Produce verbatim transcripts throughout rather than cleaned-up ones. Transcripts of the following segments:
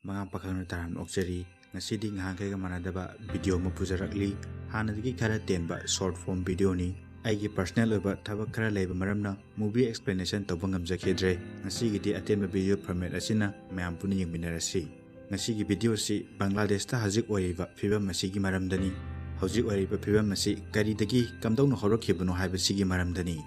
ꯃꯉꯥ ꯄꯥꯈꯪꯅ ꯇꯔꯥꯝꯅ ꯑꯣꯛꯆꯔꯤ꯫ ꯉꯁꯤꯗꯤ ꯉꯍꯥꯟꯈꯩꯒ ꯃꯥꯟꯅꯗꯕ ꯚꯤꯗꯤꯑꯣ ꯑꯃ ꯄꯨꯖꯔꯛꯂꯤ꯫ ꯍꯥꯟꯅꯗꯒꯤ ꯈꯔ ꯇꯦꯟꯕ short form ꯚꯤꯗꯤꯑꯣꯅꯤ꯫ ꯑꯩꯒꯤ personal ꯑꯣꯏꯕ ꯊꯕꯛ ꯈꯔ ꯂꯩꯕ ꯃꯔꯝꯅ movie explanation ꯇꯧꯕ ꯉꯝꯖꯈꯤꯗ꯭ꯔꯦ꯫ ꯉꯁꯤꯒꯤꯗꯤ ꯑꯇꯦꯟꯕ ꯚꯤꯗꯤꯑꯣ format ꯑꯁꯤꯅ ꯃꯌꯥꯝ ꯄꯨꯟꯅ ꯌꯦꯡꯃꯤꯟꯅꯔꯁꯤ꯫ ꯉꯁꯤꯒꯤ ꯚꯤꯗꯤꯑꯣꯁꯤ ꯕꯪꯒ꯭ꯂꯥꯗꯦꯁꯇ ꯍꯧꯖꯤꯛ ꯑꯣꯏꯔꯤꯕ ꯐꯤꯕꯝ ꯑꯁꯤꯒꯤ ꯃꯔꯝꯗꯅꯤ꯫ ꯍꯧꯖꯤꯛ ꯑꯣꯏꯔꯤꯕ ꯐꯤꯕꯝ ꯑꯁꯤ ꯀꯔꯤꯗꯒꯤ ꯀꯝꯗꯧꯅ ꯍꯧꯔꯛꯈꯤꯕꯅꯣ ꯍꯥꯏꯕꯁꯤꯒꯤ ꯃꯔꯝꯗꯅꯤ꯫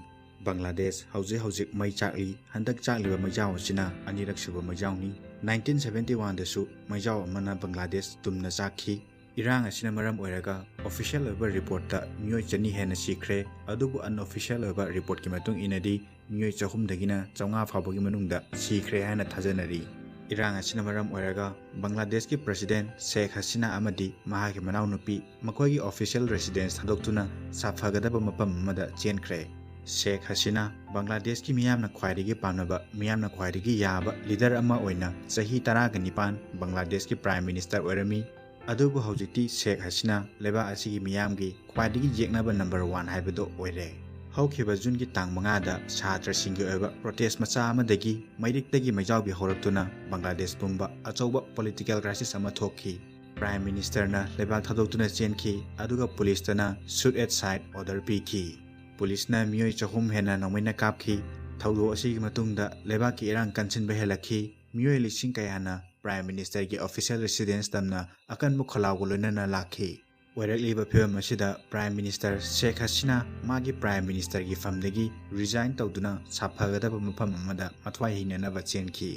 ꯕꯪꯒ꯭ꯂꯥꯗꯦꯁ ꯍꯧꯖꯤꯛ ꯍꯧꯖꯤꯛ ꯃꯩ ꯆꯥꯛꯂꯤ꯫ ꯍꯟꯗꯛ ꯆꯥꯛꯂꯤꯕ ꯃꯩꯖꯥꯎ ꯑꯁꯤꯅ ꯑꯅꯤꯔꯛ ꯁꯨꯕ ꯃꯩꯖꯥꯎꯅꯤ꯫ ꯅꯥꯏꯟꯇꯤꯟ ꯁꯚꯦꯟꯇꯤ ꯋꯥꯟꯗꯁꯨ ꯃꯩꯖꯥꯎ ꯑꯃꯅ ꯕꯪꯒ꯭ꯂꯥꯗꯦꯁ ꯇꯨꯝꯅ ꯆꯥꯛꯈꯤ꯫ ꯏꯔꯥꯡ ꯑꯁꯤꯅ ꯃꯔꯝ ꯑꯣꯏꯔꯒ official ꯑꯣꯏꯕ ꯔꯤꯄꯣꯔꯠꯇ ꯃꯤꯑꯣꯏ ꯆꯅꯤ ꯍꯦꯟꯅ ꯁꯤꯈ꯭ꯔꯦ, ꯑꯗꯨꯕꯨ unofficial ꯑꯣꯏꯕ ꯔꯤꯄꯣꯔꯠꯀꯤ ꯃꯇꯨꯡ ꯏꯟꯅꯗꯤ ꯃꯤꯑꯣꯏ ꯆꯍꯨꯝꯗꯒꯤꯅ ꯆꯥꯝꯃꯉꯥ ꯐꯥꯎꯕꯒꯤ ꯃꯅꯨꯡꯗ ꯁꯤꯈ꯭ꯔꯦ ꯍꯥꯏꯅ ꯊꯥꯖꯅꯔꯤ꯫ ꯏꯔꯥꯡ ꯑꯁꯤꯅ ꯃꯔꯝ ꯑꯣꯏꯔꯒ ꯕꯪꯒ꯭ꯂꯥꯗꯦꯁꯀꯤ president ꯁꯦꯈ ꯍꯁꯤꯅꯥ ꯑꯃꯗꯤ ꯃꯍꯥꯛꯀꯤ ꯃꯅꯥꯎꯅꯨꯄꯤ ꯃꯈꯣꯏꯒꯤ official residence ꯊꯥꯗꯣꯛꯇꯨꯅ ꯁꯥꯐꯒꯗꯕ ꯃꯐꯝ ꯑꯃꯗ ꯆꯦꯟꯈ꯭ꯔꯦ꯫ ꯁꯦꯈ ꯍꯁꯤꯅꯥ ꯕꯪꯒ꯭ꯂꯥꯗꯦꯁꯀꯤ ꯃꯤꯌꯥꯝꯅ ꯈ꯭ꯋꯥꯏꯗꯒꯤ ꯄꯥꯝꯅꯕ, ꯃꯤꯌꯥꯝꯅ ꯈ꯭ꯋꯥꯏꯗꯒꯤ ꯌꯥꯕ leader ꯑꯃ ꯑꯣꯏꯅ ꯆꯍꯤ ꯇꯔꯥꯒ ꯅꯤꯄꯥꯟ ꯕꯪꯒ꯭ꯂꯥꯗꯦꯁꯀꯤ prime minister ꯑꯣꯏꯔꯝꯃꯤ꯫ ꯑꯗꯨꯕꯨ ꯍꯧꯖꯤꯛꯇꯤ ꯁꯦꯈ ꯍꯁꯤꯅꯥ ꯂꯩꯕꯥꯛ ꯑꯁꯤꯒꯤ ꯃꯤꯌꯥꯝꯒꯤ ꯈ꯭ꯋꯥꯏꯗꯒꯤ ꯌꯦꯛꯅꯕ number one ꯍꯥꯏꯕꯗꯨ ꯑꯣꯏꯔꯦ꯫ ꯍꯧꯈꯤꯕ ꯖꯨꯟꯒꯤ ꯇꯥꯡ ꯃꯉꯥꯗ ꯁꯥꯇ꯭ꯔꯁꯤꯡꯒꯤ ꯑꯣꯏꯕ protest ꯃꯆꯥ ꯑꯃꯗꯒꯤ ꯃꯩꯔꯤꯛꯇꯒꯤ ꯃꯩꯖꯥꯎꯕꯤ ꯍꯧꯔꯛꯇꯨꯅ ꯕꯪꯒ꯭ꯂꯥꯗꯦꯁ ꯄꯨꯝꯕ ꯑꯆꯧꯕ political crisis ꯑꯃ ꯊꯣꯛꯈꯤ꯫ Prime ministerꯅ ꯂꯩꯕꯥꯛ ꯊꯥꯗꯣꯛꯇꯨꯅ ꯆꯦꯟꯈꯤ, ꯑꯗꯨꯒ ꯄꯨꯂꯤꯁꯇꯅ shoot at sight order ꯄꯤꯈꯤ꯫ ꯄꯨꯂꯤꯁꯅ ꯃꯤꯑꯣꯏ ꯆꯍꯨꯝ ꯍꯦꯟꯅ ꯅꯣꯡꯃꯩꯅ ꯀꯥꯞꯈꯤ꯫ ꯊꯧꯗꯣꯛ ꯑꯁꯤꯒꯤ ꯃꯇꯨꯡꯗ ꯂꯩꯕꯥꯛꯀꯤ ꯏꯔꯥꯡ ꯀꯟꯁꯤꯟꯕ ꯍꯦꯜꯂꯛꯈꯤ꯫ ꯃꯤꯑꯣꯏ ꯂꯤꯁꯤꯡ ꯀꯌꯥꯅ prime ministerꯒꯤ official residence ꯇꯝꯅ ꯑꯀꯟꯕ ꯈꯣꯜꯂꯥꯎꯒ ꯂꯣꯏꯅꯅ ꯂꯥꯛꯈꯤ꯫ ꯑꯣꯏꯔꯛꯂꯤꯕ ꯐꯤꯕꯝ ꯑꯁꯤꯗ prime minister ꯁꯦꯈ ꯍꯁꯤꯅꯥ ꯃꯥꯒꯤ prime ministerꯒꯤ ꯐꯝꯗꯒꯤ resign ꯇꯧꯗꯨꯅ ꯁꯥꯐꯒꯗꯕ ꯃꯐꯝ ꯑꯃꯗ ꯃꯊ꯭ꯋꯥꯏ ꯍꯤꯡꯅꯅꯕ ꯆꯦꯟꯈꯤ꯫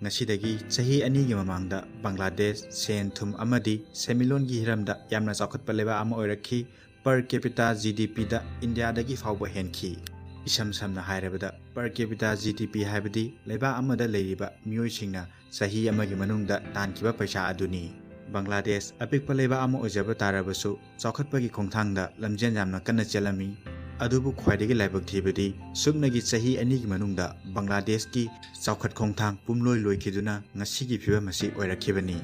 ꯉꯁꯤꯗꯒꯤ ꯆꯍꯤ ꯑꯅꯤꯒꯤ ꯃꯃꯥꯡꯗ ꯕꯪꯒ꯭ꯂꯥꯗꯦꯁ ꯁꯦꯟ ꯊꯨꯝ ꯑꯃꯗꯤ ꯁꯦꯟꯃꯤꯠꯂꯣꯟꯒꯤ ꯍꯤꯔꯝꯗ ꯌꯥꯝꯅ ꯆꯥꯎꯈꯠꯄ ꯂꯩꯕꯥꯛ ꯑꯃ ꯑꯣꯏꯔꯛꯈꯤ꯫ Per capita GDPꯗ ꯏꯟꯗꯤꯌꯥꯗꯒꯤ ꯐꯥꯎꯕ ꯍꯦꯟꯈꯤ꯫ ꯏꯁꯝ ꯁꯝꯅ ꯍꯥꯏꯔꯕꯗ, per capita GDP ꯍꯥꯏꯕꯗꯤ ꯂꯩꯕꯥꯛ ꯑꯃꯗ ꯂꯩꯔꯤꯕ ꯃꯤꯑꯣꯏꯁꯤꯡꯅ ꯆꯍꯤ ꯑꯃꯒꯤ ꯃꯅꯨꯡꯗ ꯇꯥꯟꯈꯤꯕ ꯄꯩꯁꯥ ꯑꯗꯨꯅꯤ꯫ ꯕꯪꯒ꯭ꯂꯥꯗꯦꯁ ꯑꯄꯤꯛꯄ ꯂꯩꯕꯥꯛ ꯑꯃ ꯑꯣꯏꯖꯕ ꯇꯥꯔꯕꯁꯨ, ꯆꯥꯎꯈꯠꯄꯒꯤ ꯈꯣꯡꯊꯥꯡꯗ ꯂꯝꯖꯦꯜ ꯌꯥꯝꯅ ꯀꯟꯅ ꯆꯦꯜꯂꯝꯃꯤ꯫ ꯑꯗꯨꯕꯨ ꯈ꯭ꯋꯥꯏꯗꯒꯤ ꯂꯥꯏꯕꯛ ꯊꯤꯕꯗꯤ, ꯁꯨꯞꯅꯒꯤ ꯆꯍꯤ ꯑꯅꯤꯒꯤ ꯃꯅꯨꯡꯗ ꯕꯪꯒ꯭ꯂꯥꯗꯦꯁꯀꯤ ꯆꯥꯎꯈꯠ ꯈꯣꯡꯊꯥꯡ ꯄꯨꯝꯂꯣꯏ ꯂꯣꯏꯈꯤꯗꯨꯅ ꯉꯁꯤꯒꯤ ꯐꯤꯕꯝ ꯑꯁꯤ ꯑꯣꯏꯔꯛꯈꯤꯕꯅꯤ꯫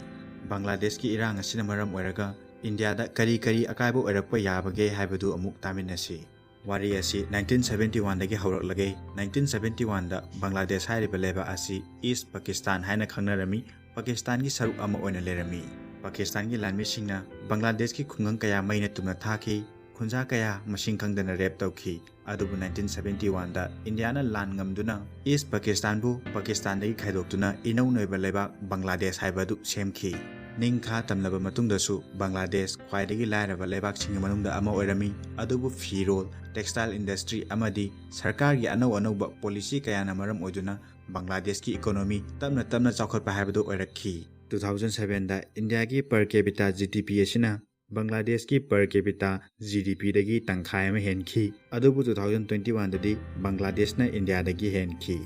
ꯕꯪꯒ꯭ꯂꯥꯗꯦꯁꯀꯤ ꯏꯔꯥꯡ ꯑꯁꯤꯅ ꯃꯔꯝ ꯑꯣꯏꯔꯒ ꯏꯟꯗꯤꯌꯥꯗ ꯀꯔꯤ ꯀꯔꯤ ꯑꯀꯥꯏꯕ ꯑꯣꯏꯔꯛꯄ ꯌꯥꯕꯒꯦ ꯍꯥꯏꯕꯗꯨ ꯑꯃꯨꯛ ꯇꯥꯃꯤꯟꯅꯁꯤ꯫ ꯋꯥꯔꯤ ꯑꯁꯤ ꯅꯥꯏꯟꯇꯤꯟ ꯁꯚꯦꯟꯇꯤ ꯋꯥꯟꯗꯒꯤ ꯍꯧꯔꯛꯂꯒꯦ꯫ ꯅꯥꯏꯟꯇꯤꯟ ꯁꯚꯦꯟꯇꯤ ꯋꯥꯟꯗ ꯕꯪꯒ꯭ꯂꯥꯗꯦꯁ ꯍꯥꯏꯔꯤꯕ ꯂꯩꯕꯥꯛ ꯑꯁꯤ East Pakistan ꯍꯥꯏꯅ ꯈꯪꯅꯔꯝꯃꯤ꯫ ꯄꯥꯀꯤꯁꯇꯥꯟꯒꯤ ꯁꯔꯨꯛ ꯑꯃ ꯑꯣꯏꯅ ꯂꯩꯔꯝꯃꯤ꯫ ꯄꯥꯀꯤꯁꯇꯥꯟꯒꯤ ꯂꯥꯟꯃꯤꯁꯤꯡꯅ ꯕꯪꯒ꯭ꯂꯥꯗꯦꯁꯀꯤ ꯈꯨꯡꯒꯪ ꯀꯌꯥ ꯃꯩꯅ ꯇꯨꯝꯅ ꯊꯥꯈꯤ, ꯈꯨꯟꯖꯥ ꯀꯌꯥ ꯃꯁꯤꯡ ꯈꯪꯗꯅ ꯔꯦꯞ ꯇꯧꯈꯤ꯫ ꯑꯗꯨꯕꯨ ꯅꯥꯏꯟꯇꯤꯟ ꯁꯚꯦꯟꯇꯤ ꯋꯥꯟꯗ ꯏꯟꯗꯤꯌꯥꯅ ꯂꯥꯟ ꯉꯝꯗꯨꯅ ꯏꯁ ꯄꯥꯀꯤꯁꯇꯥꯟꯕꯨ ꯄꯥꯀꯤꯁꯇꯥꯟꯗꯒꯤ ꯈꯥꯏꯗꯣꯛꯇꯨꯅ ꯏꯅꯧ ꯅꯧꯕ ꯂꯩꯕꯥꯛ ꯕꯪꯒ꯭ꯂꯥꯗꯦꯁ ꯍꯥꯏꯕ ꯑꯗꯨ ꯁꯦꯝꯈꯤ꯫ ꯅꯤꯡꯈꯥ ꯇꯝꯂꯕ ꯃꯇꯨꯡꯗꯁꯨ ꯕꯪꯒ꯭ꯂꯥꯗꯦꯁ ꯈ꯭ꯋꯥꯏꯗꯒꯤ ꯂꯥꯏꯔꯕ ꯂꯩꯕꯥꯛꯁꯤꯡꯒꯤ ꯃꯅꯨꯡꯗ ꯑꯃ ꯑꯣꯏꯔꯝꯃꯤ꯫ ꯑꯗꯨꯕꯨ ꯐꯤꯔꯣꯜ, textile industry ꯑꯃꯗꯤ ꯁꯔꯀꯥꯔꯒꯤ ꯑꯅꯧ ꯑꯅꯧꯕ ꯄꯣꯂꯤꯁꯤ ꯀꯌꯥꯅ ꯃꯔꯝ ꯑꯣꯏꯗꯨꯅ ꯕꯪꯒ꯭ꯂꯥꯗꯦꯁꯀꯤ economy ꯇꯞꯅ ꯇꯞꯅ ꯆꯥꯎꯈꯠꯄ ꯍꯥꯏꯕꯗꯨ ꯑꯣꯏꯔꯛꯈꯤ꯫ ꯇꯨ ꯊꯥꯎꯖꯟ ꯁꯚꯦꯟꯗ ꯏꯟꯗꯤꯌꯥꯒꯤ per capita G D P ꯑꯁꯤꯅ ꯕꯪꯒ꯭ꯂꯥꯗꯦꯁꯀꯤ per capita G D Pꯗꯒꯤ ꯇꯪꯈꯥꯏ ꯑꯃ ꯍꯦꯟꯈꯤ꯫ ꯑꯗꯨꯕꯨ ꯇꯨ ꯊꯥꯎꯖꯟ ꯇ꯭ꯋꯦꯟꯇꯤ ꯋꯥꯟꯗꯗꯤ ꯕꯪꯒ꯭ꯂꯥꯗꯦꯁꯅ ꯏꯟꯗꯤꯌꯥꯗꯒꯤ ꯍꯦꯟꯈꯤ꯫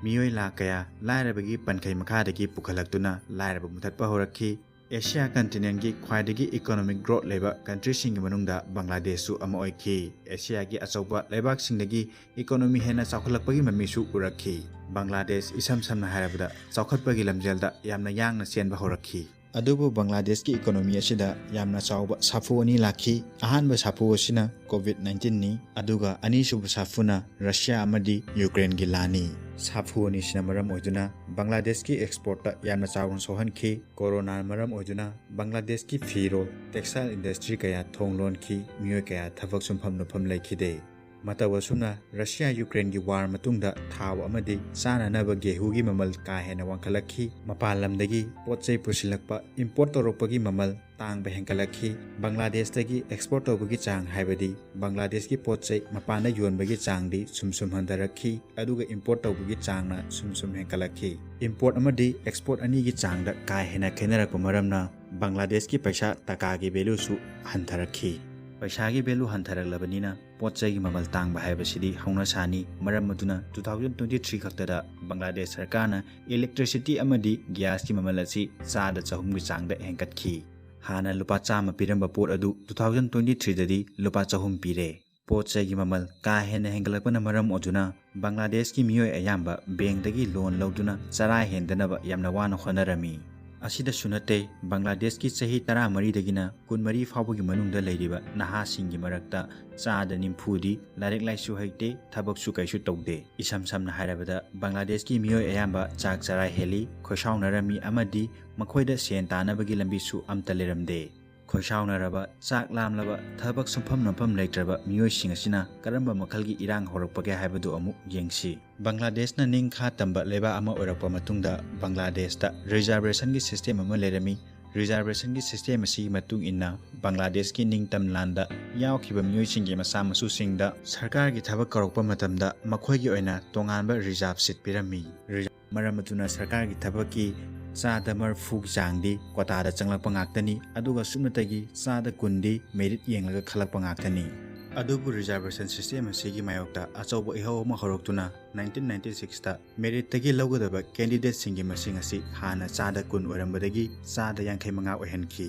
ꯃꯤꯑꯣꯏ ꯂꯥꯈ ꯀꯌꯥ ꯂꯥꯏꯔꯕꯒꯤ ꯄꯟꯈꯩ ꯃꯈꯥꯗꯒꯤ ꯄꯨꯈꯠꯂꯛꯇꯨꯅ ꯂꯥꯏꯔꯕ ꯃꯨꯊꯠꯄ ꯍꯧꯔꯛꯈꯤ꯫ ꯑꯦꯁꯤꯌꯥ continentꯀꯤ ꯈ꯭ꯋꯥꯏꯗꯒꯤ economic growth ꯂꯩꯕ countryꯁꯤꯡꯒꯤ ꯃꯅꯨꯡꯗ ꯕꯪꯒ꯭ꯂꯥꯗꯦꯁꯁꯨ ꯑꯃ ꯑꯣꯏꯈꯤ꯫ ꯑꯦꯁꯤꯌꯥꯒꯤ ꯑꯆꯧꯕ ꯂꯩꯕꯥꯛꯁꯤꯡꯗꯒꯤ economy ꯍꯦꯟꯅ ꯆꯥꯎꯈꯠꯂꯛꯄꯒꯤ ꯃꯃꯤꯁꯨ ꯎꯔꯛꯈꯤ꯫ ꯕꯪꯒ꯭ꯂꯥꯗꯦꯁ ꯏꯁꯝ ꯁꯝꯅ ꯍꯥꯏꯔꯕꯗ ꯆꯥꯎꯈꯠꯄꯒꯤ ꯂꯝꯖꯦꯜꯗ ꯌꯥꯝꯅ ꯌꯥꯡꯅ ꯆꯦꯟꯕ ꯍꯧꯔꯛꯈꯤ꯫ ꯑꯗꯨꯕꯨ ꯕꯪꯒ꯭ꯂꯥꯗꯦꯁꯀꯤ economy ꯑꯁꯤꯗ ꯌꯥꯝꯅ ꯆꯥꯎꯕ ꯁꯥꯐꯨ ꯑꯅꯤ ꯂꯥꯛꯈꯤ꯫ ꯑꯍꯥꯟꯕ ꯁꯥꯐꯨ ꯑꯁꯤꯅ COVID nineteenꯅꯤ, ꯑꯗꯨꯒ ꯑꯅꯤꯁꯨꯕ ꯁꯥꯐꯨꯅ ꯔꯁꯤꯌꯥ ꯑꯃꯗꯤ ꯌꯨꯀ꯭ꯔꯦꯟꯒꯤ ꯂꯥꯟꯅꯤ꯫ ꯁꯥꯐꯨ ꯑꯅꯤꯁꯤꯅ ꯃꯔꯝ ꯑꯣꯏꯗꯨꯅ ꯕꯪꯒ꯭ꯂꯥꯗꯦꯁꯀꯤ exportꯇ ꯌꯥꯝꯅ ꯆꯥꯎꯅ ꯁꯣꯛꯍꯟꯈꯤ꯫ ꯀꯣꯔꯣꯅꯥꯅ ꯃꯔꯝ ꯑꯣꯏꯗꯨꯅ ꯕꯪꯒ꯭ꯂꯥꯗꯦꯁꯀꯤ ꯐꯤꯔꯣꯜ, textile industry ꯀꯌꯥ ꯊꯣꯡ ꯂꯣꯟꯈꯤ, ꯃꯤꯑꯣꯏ ꯀꯌꯥ ꯊꯕꯛ ꯁꯨꯡꯐꯝ ꯅꯣꯝꯐꯝ ꯂꯩꯈꯤꯗꯦ꯫ ꯃꯇꯧ ꯑꯁꯨꯝꯅ ꯔꯁꯤꯌꯥ ꯌꯨꯀ꯭ꯔꯦꯟꯒꯤ war ꯃꯇꯨꯡꯗ ꯊꯥꯎ ꯑꯃꯗꯤ ꯆꯥꯅꯅꯕ ꯒꯦꯍꯨꯒꯤ ꯃꯃꯜ ꯀꯥ ꯍꯦꯟꯅ ꯋꯥꯡꯈꯠꯂꯛꯈꯤ꯫ ꯃꯄꯥꯟ ꯂꯝꯗꯒꯤ ꯄꯣꯠ ꯆꯩ ꯄꯨꯁꯤꯜꯂꯛꯄ, import ꯇꯧꯔꯛꯄꯒꯤ ꯃꯃꯜ ꯇꯥꯡꯕ ꯍꯦꯟꯒꯠꯂꯛꯈꯤ꯫ ꯕꯪꯒ꯭ꯂꯥꯗꯦꯁꯇꯒꯤ export ꯇꯧꯕꯒꯤ ꯆꯥꯡ, ꯍꯥꯏꯕꯗꯤ ꯕꯪꯒ꯭ꯂꯥꯗꯦꯁꯀꯤ ꯄꯣꯠ ꯆꯩ ꯃꯄꯥꯟꯗ ꯌꯣꯟꯕꯒꯤ ꯆꯥꯡꯗꯤ ꯁꯨꯝ ꯁꯨꯝ ꯍꯟꯊꯔꯛꯈꯤ, ꯑꯗꯨꯒ import ꯇꯧꯕꯒꯤ ꯆꯥꯡꯅ ꯁꯨꯝ ꯁꯨꯝ ꯍꯦꯟꯒꯠꯂꯛꯈꯤ꯫ Import ꯑꯃꯗꯤ export ꯑꯅꯤꯒꯤ ꯆꯥꯡꯗ ꯀꯥ ꯍꯦꯟꯅ ꯈꯦꯠꯅꯔꯛꯄ ꯃꯔꯝꯅ ꯕꯪꯒ꯭ꯂꯥꯗꯦꯁꯀꯤ ꯄꯩꯁꯥ ꯇꯀꯥꯒꯤ valueꯁꯨ ꯍꯟꯊꯔꯛꯈꯤ꯫ ꯄꯩꯁꯥꯒꯤ value ꯍꯟꯊꯔꯛꯂꯕꯅꯤꯅ ꯄꯣꯠ ꯆꯩꯒꯤ ꯃꯃꯜ ꯇꯥꯡꯕ ꯍꯥꯏꯕꯁꯤꯗꯤ ꯍꯧꯅꯁꯥꯅꯤ꯫ ꯃꯔꯝ ꯑꯗꯨꯅ two thousand twenty three ꯈꯛꯇꯗ ꯕꯪꯒ꯭ꯂꯥꯗꯦꯁ ꯁꯔꯀꯥꯔꯅ electricity ꯑꯃꯗꯤ gasꯀꯤ ꯃꯃꯜ ꯑꯁꯤ ꯆꯥꯗ ꯆꯍꯨꯝꯒꯤ ꯆꯥꯡꯗ ꯍꯦꯟꯒꯠꯈꯤ꯫ ꯍꯥꯟꯅ ꯂꯨꯄꯥ ꯆꯥꯝꯃ ꯄꯤꯔꯝꯕ ꯄꯣꯠ ꯑꯗꯨ two thousand twenty threeꯗꯗꯤ ꯂꯨꯄꯥ ꯆꯍꯨꯝ ꯄꯤꯔꯦ꯫ ꯄꯣꯠ ꯆꯩꯒꯤ ꯃꯃꯜ ꯀꯥ ꯍꯦꯟꯅ ꯍꯦꯟꯒꯠꯂꯛꯄꯅ ꯃꯔꯝ ꯑꯣꯏꯗꯨꯅ ꯕꯪꯒ꯭ꯂꯥꯗꯦꯁꯀꯤ ꯃꯤꯑꯣꯏ ꯑꯌꯥꯝꯕ bankꯇꯒꯤ loan ꯂꯧꯗꯨꯅ ꯆꯔꯥ ꯍꯦꯟꯗꯅꯕ ꯌꯥꯝꯅ ꯋꯥꯅ ꯍꯣꯠꯅꯔꯝꯃꯤ꯫ ꯑꯁꯤꯗꯁꯨ ꯅꯠꯇꯦ, ꯕꯪꯒ꯭ꯂꯥꯗꯦꯁꯀꯤ ꯆꯍꯤ ꯇꯔꯥꯃꯔꯤꯗꯒꯤꯅ ꯀꯨꯟꯃꯔꯤ ꯐꯥꯎꯕꯒꯤ ꯃꯅꯨꯡꯗ ꯂꯩꯔꯤꯕ ꯅꯍꯥꯁꯤꯡꯒꯤ ꯃꯔꯛꯇ ꯆꯥꯗ ꯅꯤꯐꯨꯗꯤ ꯂꯥꯏꯔꯤꯛ ꯂꯥꯏꯁꯨ ꯍꯩꯇꯦ, ꯊꯕꯛꯁꯨ ꯀꯩꯁꯨ ꯇꯧꯗꯦ꯫ ꯏꯁꯝ ꯁꯝꯅ ꯍꯥꯏꯔꯕꯗ, ꯕꯪꯒ꯭ꯂꯥꯗꯦꯁꯀꯤ ꯃꯤꯑꯣꯏ ꯑꯌꯥꯝꯕ ꯆꯥꯛ ꯆꯔꯥ ꯍꯦꯜꯂꯤ, ꯈꯣꯏꯁꯥꯎꯅꯔꯝꯃꯤ ꯑꯃꯗꯤ ꯃꯈꯣꯏꯗ ꯁꯦꯟ ꯇꯥꯅꯕꯒꯤ ꯂꯝꯕꯤꯁꯨ ꯑꯝꯇ ꯂꯩꯔꯝꯗꯦ꯫ ꯈꯣꯏꯁꯥꯎꯅꯔꯕ, ꯆꯥꯛ ꯂꯥꯝꯂꯕ, ꯊꯕꯛ ꯁꯨꯡꯐꯝ ꯅꯣꯝꯐꯝ ꯂꯩꯇ꯭ꯔꯕ ꯃꯤꯑꯣꯏꯁꯤꯡ ꯑꯁꯤꯅ ꯀꯔꯝꯕ ꯃꯈꯜꯒꯤ ꯏꯔꯥꯡ ꯍꯧꯔꯛꯄꯒꯦ ꯍꯥꯏꯕꯗꯨ ꯑꯃꯨꯛ ꯌꯦꯡꯁꯤ꯫ ꯕꯪꯒ꯭ꯂꯥꯗꯦꯁꯅ ꯅꯤꯡꯈꯥ ꯇꯝꯕ ꯂꯩꯕꯥꯛ ꯑꯃ ꯑꯣꯏꯔꯛꯄ ꯃꯇꯨꯡꯗ ꯕꯪꯒ꯭ꯂꯥꯗꯦꯁꯇ ꯔꯤꯖꯥꯔꯕꯦꯁꯟꯒꯤ ꯁꯤꯁꯇꯦꯝ ꯑꯃ ꯂꯩꯔꯝꯃꯤ꯫ ꯔꯤꯖꯥꯔꯕꯦꯁꯟꯒꯤ ꯁꯤꯁꯇꯦꯝ ꯑꯁꯤꯒꯤ ꯃꯇꯨꯡ ꯏꯟꯅ ꯕꯪꯒ꯭ꯂꯥꯗꯦꯁꯀꯤ ꯅꯤꯡꯇꯝ ꯂꯥꯟꯗ ꯌꯥꯎꯈꯤꯕ ꯃꯤꯑꯣꯏꯁꯤꯡꯒꯤ ꯃꯆꯥ ꯃꯁꯨꯁꯤꯡꯗ ꯁꯔꯀꯥꯔꯒꯤ ꯊꯕꯛ ꯀꯧꯔꯛꯄ ꯃꯇꯝꯗ ꯃꯈꯣꯏꯒꯤ ꯑꯣꯏꯅ ꯇꯣꯉꯥꯟꯕ ꯔꯤꯖꯥꯔꯕ ꯁꯤꯠ ꯄꯤꯔꯝꯃꯤ꯫ ꯔꯤꯖꯥꯔꯕ ꯃꯔꯝ ꯑꯗꯨꯅ ꯁꯔꯀꯥꯔꯒꯤ ꯊꯕꯛꯀꯤ ꯆꯥꯗ ꯃꯔꯤꯐꯨꯒꯤ ꯆꯥꯡꯗꯤ ꯀꯣꯇꯥꯗ ꯆꯪꯂꯛꯄ ꯉꯥꯛꯇꯅꯤ, ꯑꯗꯨꯒ ꯁꯨꯞꯅꯇꯒꯤ ꯆꯥꯗ ꯀꯨꯟꯗꯤ ꯃꯦꯔꯤꯠ ꯌꯦꯡꯂꯒ ꯈꯜꯂꯛꯄ ꯉꯥꯛꯇꯅꯤ꯫ ꯑꯗꯨꯕꯨ ꯔꯤꯖꯥꯔꯕꯦꯁꯟ ꯁꯤꯁꯇꯦꯝ ꯑꯁꯤꯒꯤ ꯃꯥꯌꯣꯛꯇ ꯑꯆꯧꯕ ꯏꯍꯧ ꯑꯃ ꯍꯧꯔꯛꯇꯨꯅ ꯅꯥꯏꯟꯇꯤꯟ ꯅꯥꯏꯟꯇꯤ ꯁꯤꯛꯁꯇ ꯃꯦꯔꯤꯠꯇꯒꯤ ꯂꯧꯒꯗꯕ ꯀꯦꯟꯗꯤꯗꯦꯠꯁꯤꯡꯒꯤ ꯃꯁꯤꯡ ꯑꯁꯤ ꯍꯥꯟꯅ ꯆꯥꯗ ꯀꯨꯟ ꯑꯣꯏꯔꯝꯕꯗꯒꯤ ꯆꯥꯗ ꯌꯥꯡꯈꯩ ꯃꯉꯥ ꯑꯣꯏꯍꯟꯈꯤ꯫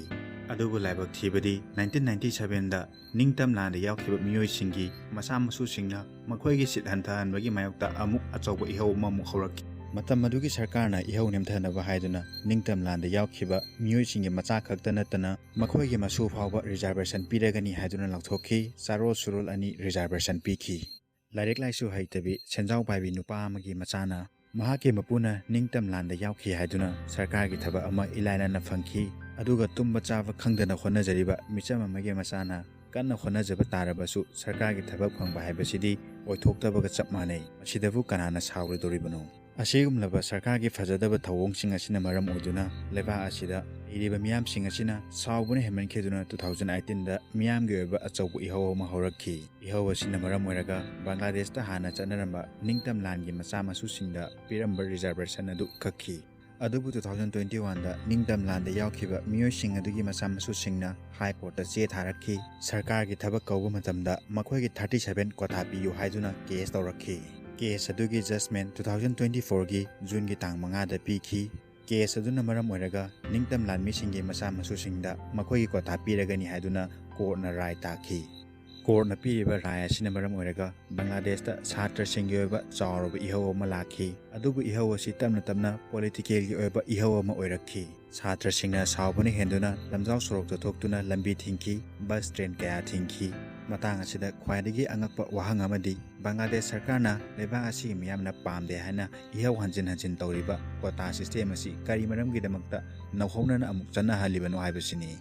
ꯑꯗꯨꯕꯨ ꯂꯥꯏꯕꯛ ꯊꯤꯕꯗꯤ ꯅꯥꯏꯟꯇꯤꯟ ꯅꯥꯏꯟꯇꯤ ꯁꯚꯦꯟꯗ ꯅꯤꯡꯇꯝ ꯂꯥꯟꯗ ꯌꯥꯎꯈꯤꯕ ꯃꯤꯑꯣꯏꯁꯤꯡꯒꯤ ꯃꯆꯥ ꯃꯁꯨꯁꯤꯡꯅ ꯃꯈꯣꯏꯒꯤ ꯁꯤꯠ ꯍꯟꯊꯍꯟꯕꯒꯤ ꯃꯥꯌꯣꯛꯇ ꯑꯃꯨꯛ ꯑꯆꯧꯕ ꯏꯍꯧ ꯑꯃꯃꯨꯛ ꯍꯧꯔꯛꯈꯤ꯫ ꯃꯇꯝ ꯑꯗꯨꯒꯤ ꯁꯔꯀꯥꯔꯅ ꯏꯍꯧ ꯅꯦꯝꯊꯅꯕ ꯍꯥꯏꯗꯨꯅ ꯅꯤꯡꯇꯝ ꯂꯥꯟꯗ ꯌꯥꯎꯈꯤꯕ ꯃꯤꯑꯣꯏꯁꯤꯡꯒꯤ ꯃꯆꯥ ꯈꯛꯇ ꯅꯠꯇꯅ ꯃꯈꯣꯏꯒꯤ ꯃꯁꯨ ꯐꯥꯎꯕ ꯔꯤꯖꯥꯔꯕꯦꯁꯟ ꯄꯤꯔꯒꯅꯤ ꯍꯥꯏꯗꯨꯅ ꯂꯥꯎꯊꯣꯛꯈꯤ꯫ ꯆꯥꯔꯣꯜ ꯁꯨꯔꯣꯜ ꯑꯅꯤ ꯔꯤꯖꯥꯔꯕꯦꯁꯟ ꯄꯤꯈꯤ꯫ ꯂꯥꯏꯔꯤꯛ ꯂꯥꯏꯁꯨ ꯍꯩꯇꯕꯤ ꯁꯦꯟꯖꯥꯎ ꯄꯥꯏꯕꯤ ꯅꯨꯄꯥ ꯑꯃꯒꯤ ꯃꯆꯥꯅ ꯃꯍꯥꯛꯀꯤ ꯃꯄꯨꯅ ꯅꯤꯡꯇꯝ ꯂꯥꯟꯗ ꯌꯥꯎꯈꯤ ꯍꯥꯏꯗꯨꯅ ꯁꯔꯀꯥꯔꯒꯤ ꯊꯕꯛ ꯑꯃ ꯏꯂꯥꯏ ꯂꯥꯏꯅ ꯐꯪꯈꯤ꯫ ꯑꯗꯨꯒ ꯇꯨꯝꯕ ꯆꯥꯕ ꯈꯪꯗꯅ ꯍꯣꯠꯅꯖꯔꯤꯕ ꯃꯤꯆꯝ ꯑꯃꯒꯤ ꯃꯆꯥꯅ ꯀꯟꯅ ꯍꯣꯠꯅꯖꯕ ꯇꯥꯔꯕꯁꯨ ꯁꯔꯀꯥꯔꯒꯤ ꯊꯕꯛ ꯐꯪꯕ ꯍꯥꯏꯕꯁꯤꯗꯤ ꯑꯣꯏꯊꯣꯛꯇꯕꯒ ꯆꯞ ꯃꯥꯟꯅꯩ꯫ ꯃꯁꯤꯗꯕꯨ ꯀꯅꯥꯅ ꯁꯥꯎꯔꯣꯏꯗꯧꯔꯤꯕꯅꯣ? ꯑꯁꯤꯒꯨꯝꯂꯕ ꯁꯔꯀꯥꯔꯒꯤ ꯐꯖꯗꯕ ꯊꯧꯑꯣꯡꯁꯤꯡ ꯑꯁꯤꯅ ꯃꯔꯝ ꯑꯣꯏꯗꯨꯅ ꯂꯩꯕꯥꯛ ꯑꯁꯤꯗ ꯂꯩꯔꯤꯕ ꯃꯤꯌꯥꯝꯁꯤꯡ ꯑꯁꯤꯅ ꯁꯥꯎꯕꯅ ꯍꯦꯟꯃꯟꯈꯤꯗꯨꯅ two thousand eighteenꯗ ꯃꯤꯌꯥꯝꯒꯤ ꯑꯣꯏꯕ ꯑꯆꯧꯕ ꯏꯍꯧ ꯑꯃ ꯍꯧꯔꯛꯈꯤ꯫ ꯏꯍꯧ ꯑꯁꯤꯅ ꯃꯔꯝ ꯑꯣꯏꯔꯒ ꯕꯪꯒ꯭ꯂꯥꯗꯦꯁꯇ ꯍꯥꯟꯅ ꯆꯠꯅꯔꯝꯕ ꯅꯤꯡꯇꯝ ꯂꯥꯟꯒꯤ ꯃꯆꯥ ꯃꯁꯨꯁꯤꯡꯗ ꯄꯤꯔꯝꯕ ꯔꯤꯖꯥꯔꯕꯦꯁꯟ ꯑꯗꯨ ꯀꯛꯈꯤ꯫ ꯑꯗꯨꯕꯨ two thousand twenty oneꯗ ꯅꯤꯡꯇꯝ ꯂꯥꯟꯗ ꯌꯥꯎꯈꯤꯕ ꯃꯤꯑꯣꯏꯁꯤꯡ ꯑꯗꯨꯒꯤ ꯃꯆꯥ ꯃꯁꯨꯁꯤꯡꯅ ꯍꯥꯏ ꯀꯣꯔꯠꯇ ꯆꯦ ꯊꯥꯔꯛꯈꯤ꯫ ꯁꯔꯀꯥꯔꯒꯤ ꯊꯕꯛ ꯀꯧꯕ ꯃꯇꯝꯗ ꯃꯈꯣꯏꯒꯤ thirty seven ꯀꯣꯇꯥ ꯄꯤꯌꯨ ꯍꯥꯏꯗꯨꯅ ꯀꯦꯁ ꯇꯧꯔꯛꯈꯤ꯫ ꯀꯦꯁ ꯑꯗꯨꯒꯤ ꯖꯁꯃꯦꯟ two thousand twenty fourꯒꯤ ꯖꯨꯟꯒꯤ ꯇꯥꯡ ꯃꯉꯥꯗ ꯄꯤꯈꯤ꯫ ꯀꯦꯁ ꯑꯗꯨꯅ ꯃꯔꯝ ꯑꯣꯏꯔꯒ ꯅꯤꯡꯇꯝ ꯂꯥꯟꯃꯤꯁꯤꯡꯒꯤ ꯃꯆꯥ ꯃꯁꯨꯁꯤꯡꯗ ꯃꯈꯣꯏꯒꯤ ꯀꯣꯇꯥ ꯄꯤꯔꯒꯅꯤ ꯍꯥꯏꯗꯨꯅ ꯀꯣꯔꯠꯅ ꯔꯥꯏ ꯇꯥꯈꯤ꯫ ꯀꯣꯔꯠꯅ ꯄꯤꯔꯤꯕ ꯔꯥꯏ ꯑꯁꯤꯅ ꯃꯔꯝ ꯑꯣꯏꯔꯒ ꯕꯪꯒ꯭ꯂꯥꯗꯦꯁꯇ ꯁꯥꯇ꯭ꯔꯁꯤꯡꯒꯤ ꯑꯣꯏꯕ ꯆꯥꯎꯔꯕ ꯏꯍꯧ ꯑꯃ ꯂꯥꯛꯈꯤ꯫ ꯑꯗꯨꯕꯨ ꯏꯍꯧ ꯑꯁꯤ ꯇꯞꯅ ꯇꯞꯅ ꯄꯣꯂꯤꯇꯤꯀꯦꯜꯒꯤ ꯑꯣꯏꯕ ꯏꯍꯧ ꯑꯃ ꯑꯣꯏꯔꯛꯈꯤ꯫ ꯁꯥꯇ꯭ꯔꯁꯤꯡꯅ ꯁꯥꯎꯕꯅ ꯍꯦꯟꯗꯨꯅ ꯂꯝꯖꯥꯎ ꯁꯣꯔꯣꯛꯇ ꯊꯣꯛꯇꯨꯅ ꯂꯝꯕꯤ ꯊꯤꯡꯈꯤ, ꯕꯁ ꯇ꯭ꯔꯦꯟ ꯀꯌꯥ ꯊꯤꯡꯈꯤ꯫ ꯃꯇꯥꯡ ꯑꯁꯤꯗ ꯈ꯭ꯋꯥꯏꯗꯒꯤ ꯑꯉꯛꯄ ꯋꯥꯍꯪ ꯑꯃꯗꯤ ꯕꯪꯒ꯭ꯂꯥꯗꯦꯁ ꯁꯔꯀꯥꯔꯅ ꯂꯩꯕꯥꯛ ꯑꯁꯤꯒꯤ ꯃꯤꯌꯥꯝꯅ ꯄꯥꯝꯗꯦ ꯍꯥꯏꯅ ꯏꯍꯧ ꯍꯟꯖꯤꯟ ꯍꯟꯖꯤꯟ ꯇꯧꯔꯤꯕ ꯀꯣꯇꯥ ꯁꯤꯁꯇꯦꯝ ꯑꯁꯤ ꯀꯔꯤ ꯃꯔꯝꯒꯤꯗꯃꯛꯇ ꯅꯧꯍꯧꯅꯅ ꯑꯃꯨꯛ ꯆꯠꯅꯍꯜꯂꯤꯕꯅꯣ ꯍꯥꯏꯕꯁꯤꯅꯤ꯫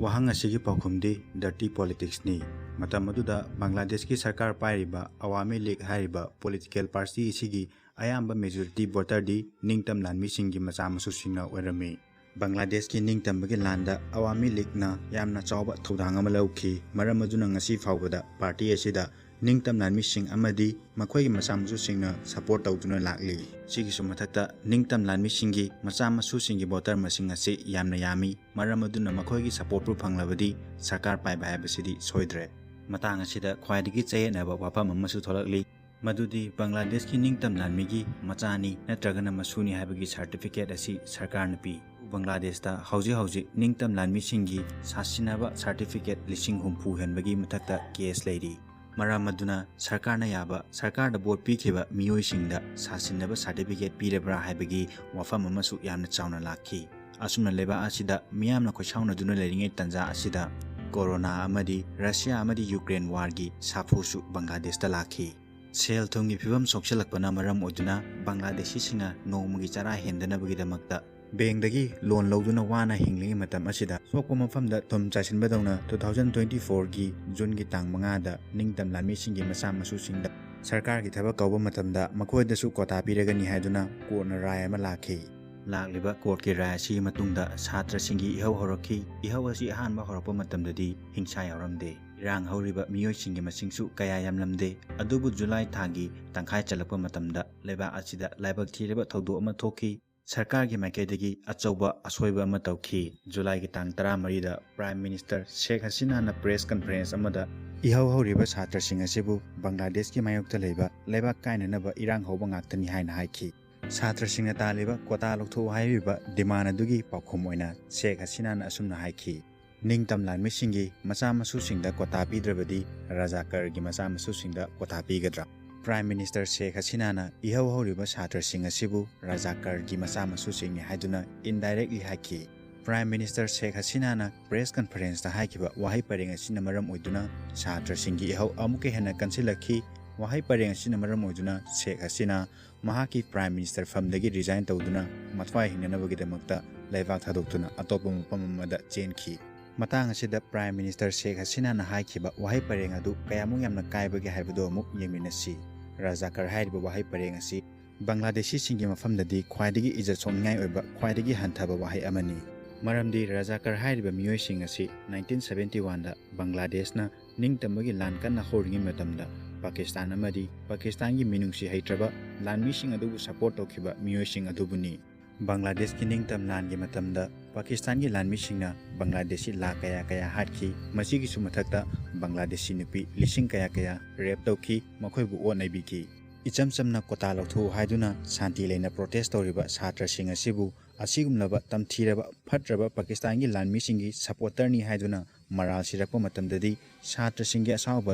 ꯋꯥꯍꯪ ꯑꯁꯤꯒꯤ ꯄꯥꯎꯈꯨꯝꯗꯤ ꯗꯔꯇꯤ ꯄꯣꯂꯤꯇꯤꯛꯁꯅꯤ꯫ ꯃꯇꯝ ꯑꯗꯨꯗ ꯕꯪꯒ꯭ꯂꯥꯗꯦꯁꯀꯤ ꯁꯔꯀꯥꯔ ꯄꯥꯏꯔꯤꯕ ꯑꯋꯥꯃꯤ ꯂꯤꯒ ꯍꯥꯏꯔꯤꯕ ꯄꯣꯂꯤꯇꯤꯀꯦꯜ ꯄꯥꯔꯇꯤ ꯑꯁꯤꯒꯤ ꯑꯌꯥꯝꯕ ꯃꯦꯖꯣꯔꯤꯇꯤ ꯚꯣꯇꯔꯗꯤ ꯅꯤꯡꯇꯝ ꯂꯥꯟꯃꯤꯁꯤꯡꯒꯤ ꯃꯆꯥ ꯃꯁꯨꯁꯤꯡꯅ ꯑꯣꯏꯔꯝꯃꯤ꯫ ꯕꯪꯒ꯭ꯂꯥꯗꯦꯁꯀꯤ ꯅꯤꯡꯇꯝꯕꯒꯤ ꯂꯥꯟꯗ ꯑꯋꯥꯃꯤ ꯂꯤꯒꯅ ꯌꯥꯝꯅ ꯆꯥꯎꯕ ꯊꯧꯗꯥꯡ ꯑꯃ ꯂꯧꯈꯤ꯫ ꯃꯔꯝ ꯑꯗꯨꯅ ꯉꯁꯤ ꯐꯥꯎꯕꯗ ꯄꯥꯔꯇꯤ ꯑꯁꯤꯗ ꯅꯤꯡꯇꯝ ꯂꯥꯟꯃꯤꯁꯤꯡ ꯑꯃꯗꯤ ꯃꯈꯣꯏꯒꯤ ꯃꯆꯥ ꯃꯁꯨꯁꯤꯡꯅ ꯁꯄꯣꯔꯠ ꯇꯧꯗꯨꯅ ꯂꯥꯛꯂꯤ꯫ ꯁꯤꯒꯤꯁꯨ ꯃꯊꯛꯇ ꯅꯤꯡꯇꯝ ꯂꯥꯟꯃꯤꯁꯤꯡꯒꯤ ꯃꯆꯥ ꯃꯁꯨꯁꯤꯡꯒꯤ ꯚꯣꯇꯔ ꯃꯁꯤꯡ ꯑꯁꯤ ꯌꯥꯝꯅ ꯌꯥꯝꯃꯤ꯫ ꯃꯔꯝ ꯑꯗꯨꯅ ꯃꯈꯣꯏꯒꯤ ꯁꯄꯣꯔꯠꯄꯨ ꯐꯪꯂꯕꯗꯤ ꯁꯔꯀꯥꯔ ꯄꯥꯏꯕ ꯍꯥꯏꯕꯁꯤꯗꯤ ꯁꯣꯏꯗ꯭ꯔꯦ꯫ ꯃꯇꯥꯡ ꯑꯁꯤꯗ ꯈ꯭ꯋꯥꯏꯗꯒꯤ ꯆꯌꯦꯠꯅꯕ ꯋꯥꯐꯝ ꯑꯃꯁꯨ ꯊꯣꯛꯂꯛꯂꯤ꯫ ꯃꯗꯨꯗꯤ ꯕꯪꯒ꯭ꯂꯥꯗꯦꯁꯀꯤ ꯅꯤꯡꯇꯝ ꯂꯥꯟꯃꯤꯒꯤ ꯃꯆꯥꯅꯤ ꯅꯠꯇ꯭ꯔꯒꯅ ꯃꯁꯨꯅꯤ ꯍꯥꯏꯕꯒꯤ ꯁꯥꯔꯇꯤꯐꯤꯀꯦꯠ ꯑꯁꯤ ꯁꯔꯀꯥꯔꯅ ꯄꯤ꯫ ꯕꯪꯒ꯭ꯂꯥꯗꯦꯁꯇ ꯍꯧꯖꯤꯛ ꯍꯧꯖꯤꯛ ꯅꯤꯡꯇꯝ ꯂꯥꯟꯃꯤꯁꯤꯡꯒꯤ ꯁꯥꯁꯤꯟꯅꯕ ꯁꯥꯔꯇꯤꯐꯤꯀꯦꯠ ꯂꯤꯁꯤꯡ ꯍꯨꯝꯐꯨ ꯍꯦꯟꯕꯒꯤ ꯃꯊꯛꯇ ꯀꯦꯁ ꯂꯩꯔꯤ꯫ ꯃꯔꯝ ꯑꯗꯨꯅ ꯁꯔꯀꯥꯔꯅ ꯌꯥꯕ, ꯁꯔꯀꯥꯔꯗ ꯚꯣꯠ ꯄꯤꯈꯤꯕ ꯃꯤꯑꯣꯏꯁꯤꯡꯗ ꯁꯥꯁꯤꯟꯅꯕ ꯁꯥꯔꯇꯤꯐꯤꯀꯦꯠ ꯄꯤꯔꯕ꯭ꯔꯥ ꯍꯥꯏꯕꯒꯤ ꯋꯥꯐꯝ ꯑꯃꯁꯨ ꯌꯥꯝꯅ ꯆꯥꯎꯅ ꯂꯥꯛꯈꯤ꯫ ꯑꯁꯨꯝꯅ ꯂꯩꯕꯥꯛ ꯑꯁꯤꯗ ꯃꯤꯌꯥꯝꯅ ꯈꯣꯏꯁꯥꯎꯅꯗꯨꯅ ꯂꯩꯔꯤꯉꯩ ꯇꯥꯟꯖꯥ ꯑꯁꯤꯗ ꯀꯣꯔꯣꯅꯥ ꯑꯃꯗꯤ ꯔꯁꯤꯌꯥ ꯑꯃꯗꯤ ꯌꯨꯀ꯭ꯔꯦꯟ ꯋꯥꯔꯒꯤ ꯁꯥꯐꯨꯁꯨ ꯕꯪꯒ꯭ꯂꯥꯗꯦꯁꯇ ꯂꯥꯛꯈꯤ꯫ ꯁꯦꯜ ꯊꯨꯝꯒꯤ ꯐꯤꯕꯝ ꯁꯣꯛꯆꯜꯂꯛꯄꯅ ꯃꯔꯝ ꯑꯣꯏꯗꯨꯅ ꯕꯪꯒ꯭ꯂꯥꯗꯦꯁꯤꯁꯤꯡꯅ ꯅꯣꯡꯃꯒꯤ ꯆꯔꯥ ꯍꯦꯟꯗꯅꯕꯒꯤꯗꯃꯛꯇ ꯕꯦꯡꯗꯒꯤ ꯂꯣꯟ ꯂꯧꯗꯨꯅ ꯋꯥꯅ ꯍꯤꯡꯂꯤꯉꯩ ꯃꯇꯝ ꯑꯁꯤꯗ, ꯁꯣꯛꯄ ꯃꯐꯝꯗ ꯊꯨꯝ ꯆꯥꯏꯁꯤꯟꯕꯗꯧꯅ, ꯇꯨ ꯊꯥꯎꯖꯟ ꯇ꯭ꯋꯦꯟꯇꯤ ꯐꯣꯔꯒꯤ ꯖꯨꯟꯒꯤ ꯇꯥꯡ ꯃꯉꯥꯗ ꯅꯤꯡꯇꯝ ꯂꯥꯟꯃꯤꯁꯤꯡꯒꯤ ꯃꯆꯥ ꯃꯁꯨꯁꯤꯡꯗ ꯁꯔꯀꯥꯔꯒꯤ ꯊꯕꯛ ꯀꯧꯕ ꯃꯇꯝꯗ ꯃꯈꯣꯏꯗꯁꯨ ꯀꯣꯇꯥ ꯄꯤꯔꯒꯅꯤ ꯍꯥꯏꯗꯨꯅ ꯀꯣꯔꯠꯅ ꯔꯥꯏ ꯑꯃ ꯂꯥꯛꯈꯤ꯫ ꯂꯥꯛꯂꯤꯕ ꯀꯣꯔꯠꯀꯤ ꯔꯥꯏ ꯑꯁꯤꯒꯤ ꯃꯇꯨꯡꯗ ꯁꯥꯇ꯭ꯔꯁꯤꯡꯒꯤ ꯏꯍꯧ ꯍꯧꯔꯛꯈꯤ꯫ ꯏꯍꯧ ꯑꯁꯤ ꯑꯍꯥꯟꯕ ꯍꯧꯔꯛꯄ ꯃꯇꯝꯗꯗꯤ ꯍꯤꯡꯁꯥ ꯌꯥꯎꯔꯝꯗꯦ꯫ ꯏꯔꯥꯡ ꯍꯧꯔꯤꯕ ꯃꯤꯑꯣꯏꯁꯤꯡꯒꯤ ꯃꯁꯤꯡꯁꯨ ꯀꯌꯥ ꯌꯥꯝꯂꯝꯗꯦ꯫ ꯑꯗꯨꯕꯨ ꯖꯨꯂꯥꯏ ꯊꯥꯒꯤ ꯇꯪꯈꯥꯏ ꯆꯜꯂꯛꯄ ꯃꯇꯝꯗ ꯂꯩꯕꯥꯛ ꯑꯁꯤꯗ ꯂꯥꯏꯕꯛ ꯊꯤꯔꯕ ꯊꯧꯗꯣꯛ ꯑꯃ ꯊꯣꯛꯈꯤ꯫ ꯁꯔꯀꯥꯔꯒꯤ ꯃꯥꯏꯀꯩꯗꯒꯤ ꯑꯆꯧꯕ ꯑꯁꯣꯏꯕ ꯑꯃ ꯇꯧꯈꯤ꯫ ꯖꯨꯂꯥꯏꯒꯤ ꯇꯥꯡ ꯇꯔꯥꯃꯔꯤꯗ ꯄ꯭ꯔꯥꯏꯝ ꯃꯤꯅꯤꯁꯇꯔ ꯁꯦꯈ ꯍꯁꯤꯅꯥꯅ ꯄ꯭ꯔꯦꯁ ꯀꯟꯐꯔꯦꯟꯁ ꯑꯃꯗ ꯏꯍꯧ ꯍꯧꯔꯤꯕ ꯁꯥꯇ꯭ꯔꯁꯤꯡ ꯑꯁꯤꯕꯨ ꯕꯪꯒ꯭ꯂꯥꯗꯦꯁꯀꯤ ꯃꯥꯌꯣꯛꯇ ꯂꯩꯕ ꯂꯩꯕꯥꯛ ꯀꯥꯏꯅꯅꯕ ꯏꯔꯥꯡ ꯍꯧꯕ ꯉꯥꯛꯇꯅꯤ ꯍꯥꯏꯅ ꯍꯥꯏꯈꯤ꯫ ꯁꯥꯇ꯭ꯔꯁꯤꯡꯅ ꯇꯥꯜꯂꯤꯕ ꯀꯣꯇꯥ ꯂꯧꯊꯣꯛꯎ ꯍꯥꯏꯔꯤꯕ ꯗꯤꯃꯥꯟ ꯑꯗꯨꯒꯤ ꯄꯥꯎꯈꯨꯝ ꯑꯣꯏꯅ ꯁꯦꯈ ꯍꯁꯤꯅꯥꯅ ꯑꯁꯨꯝꯅ ꯍꯥꯏꯈꯤ, ꯅꯤꯡꯇꯝ ꯂꯥꯟꯃꯤꯁꯤꯡꯒꯤ ꯃꯆꯥ ꯃꯁꯨꯁꯤꯡꯗ ꯀꯣꯇꯥ ꯄꯤꯗ꯭ꯔꯕꯗꯤ ꯔꯖꯥꯀꯔꯒꯤ ꯃꯆꯥ ꯃꯁꯨꯁꯤꯡꯗ ꯀꯣꯇꯥ ꯄꯤꯒꯗ꯭ꯔꯥ? Prime Minister ꯁꯦꯈ ꯍꯁꯤꯅꯥꯅ ꯏꯍꯧ ꯍꯧꯔꯤꯕ ꯁꯥꯇ꯭ꯔꯁꯤꯡ ꯑꯁꯤꯕꯨ ꯔꯖꯥꯀꯔꯒꯤ ꯃꯆꯥ ꯃꯁꯨꯁꯤꯡꯅꯤ ꯍꯥꯏꯗꯨꯅ indirectly ꯍꯥꯏꯈꯤ꯫ Prime Minister ꯁꯦꯈ ꯍꯁꯤꯅꯥꯅ press conferenceꯇ ꯍꯥꯏꯈꯤꯕ ꯋꯥꯍꯩ ꯄꯔꯦꯡ ꯑꯁꯤꯅ ꯃꯔꯝ ꯑꯣꯏꯗꯨꯅ ꯁꯥꯇ꯭ꯔꯁꯤꯡꯒꯤ ꯏꯍꯧ ꯑꯃꯨꯛꯀ ꯍꯦꯟꯅ ꯀꯟꯁꯤꯜꯂꯛꯈꯤ꯫ ꯋꯥꯍꯩ ꯄꯔꯦꯡ ꯑꯁꯤꯅ ꯃꯔꯝ ꯑꯣꯏꯗꯨꯅ ꯁꯦꯈ ꯍꯁꯤꯅꯥ ꯃꯍꯥꯛꯀꯤ Prime Minister ꯐꯝꯗꯒꯤ resign ꯇꯧꯗꯨꯅ ꯃꯊ꯭ꯋꯥꯏ ꯍꯤꯡꯅꯅꯕꯒꯤꯗꯃꯛꯇ ꯂꯩꯕꯥꯛ ꯊꯥꯗꯣꯛꯇꯨꯅ ꯑꯇꯣꯞꯄ ꯃꯐꯝ ꯑꯃꯗ ꯆꯦꯟꯈꯤ꯫ ꯃꯇꯥꯡ ꯑꯁꯤꯗ Prime Minister ꯁꯦꯈ ꯍꯁꯤꯅꯥꯅ ꯍꯥꯏꯈꯤꯕ ꯋꯥꯍꯩ ꯄꯔꯦꯡ ꯑꯗꯨ ꯀꯌꯥꯃꯨꯛ ꯌꯥꯝꯅ ꯀꯥꯏꯕꯒꯦ ꯍꯥꯏꯕꯗꯨ ꯑꯃꯨꯛ ꯌꯦꯡꯃꯤꯟꯅꯁꯤ꯫ ꯔꯖꯥꯀꯔ ꯍꯥꯏꯔꯤꯕ ꯋꯥꯍꯩ ꯄꯔꯦꯡ ꯑꯁꯤ ꯕꯪꯒ꯭ꯂꯥꯗꯦꯁꯤꯁꯤꯡꯒꯤ ꯃꯐꯝꯗꯗꯤ ꯈ꯭ꯋꯥꯏꯗꯒꯤ ꯏꯖꯠ ꯁꯣꯛꯅꯤꯡꯉꯥꯏ ꯑꯣꯏꯕ, ꯈ꯭ꯋꯥꯏꯗꯒꯤ ꯍꯟꯊꯕ ꯋꯥꯍꯩ ꯑꯃꯅꯤ꯫ ꯃꯔꯝꯗꯤ ꯔꯖꯥꯀꯔ ꯍꯥꯏꯔꯤꯕ ꯃꯤꯑꯣꯏꯁꯤꯡ ꯑꯁꯤ nineteen seventy oneꯗ ꯕꯪꯒ꯭ꯂꯥꯗꯦꯁꯅ ꯅꯤꯡꯇꯝꯕꯒꯤ ꯂꯥꯟ ꯀꯟꯅ ꯍꯧꯔꯤꯉꯩ ꯃꯇꯝꯗ ꯄꯥꯀꯤꯁꯇꯥꯟ ꯑꯃꯗꯤ ꯄꯥꯀꯤꯁꯇꯥꯟꯒꯤ ꯃꯤꯅꯨꯡꯁꯤ ꯍꯩꯇ꯭ꯔꯕ ꯂꯥꯟꯃꯤꯁꯤꯡ ꯑꯗꯨꯕꯨ support ꯇꯧꯈꯤꯕ ꯃꯤꯑꯣꯏꯁꯤꯡ ꯑꯗꯨꯕꯨꯅꯤ꯫ ꯕꯪꯒ꯭ꯂꯥꯗꯦꯁꯀꯤ ꯅꯤꯡꯇꯝ ꯂꯥꯟꯒꯤ ꯃꯇꯝꯗ ꯄꯥꯀꯤꯁꯇꯥꯟꯒꯤ ꯂꯥꯟꯃꯤꯁꯤꯡꯅ ꯕꯪꯒ꯭ꯂꯥꯗꯦꯁꯤ ꯂꯥꯈ ꯀꯌꯥ ꯀꯌꯥ ꯍꯥꯠꯈꯤ꯫ ꯃꯁꯤꯒꯤꯁꯨ ꯃꯊꯛꯇ ꯕꯪꯒ꯭ꯂꯥꯗꯦꯁꯤ ꯅꯨꯄꯤ ꯂꯤꯁꯤꯡ ꯀꯌꯥ ꯀꯌꯥ rape ꯇꯧꯈꯤ, ꯃꯈꯣꯏꯕꯨ ꯑꯣꯠ ꯅꯩꯕꯤꯈꯤ꯫ ꯏꯆꯝ ꯆꯝꯅ ꯀꯣꯇꯥ ꯂꯧꯊꯣꯛꯎ ꯍꯥꯏꯗꯨꯅ ꯁꯥꯟꯇꯤ ꯂꯩꯅ protest ꯇꯧꯔꯤꯕ ꯁꯥꯇ꯭ꯔꯁꯤꯡ ꯑꯁꯤꯕꯨ ꯑꯁꯤꯒꯨꯝꯂꯕ ꯇꯝꯊꯤꯔꯕ ꯐꯠꯇ꯭ꯔꯕ ꯄꯥꯀꯤꯁꯇꯥꯟꯒꯤ ꯂꯥꯟꯃꯤꯁꯤꯡꯒꯤ supporterꯅꯤ ꯍꯥꯏꯗꯨꯅ ꯃꯔꯥꯜ ꯁꯤꯔꯛꯄ ꯃꯇꯝꯗꯗꯤ ꯁꯥꯇ꯭ꯔꯁꯤꯡꯒꯤ ꯑꯁꯥꯎꯕ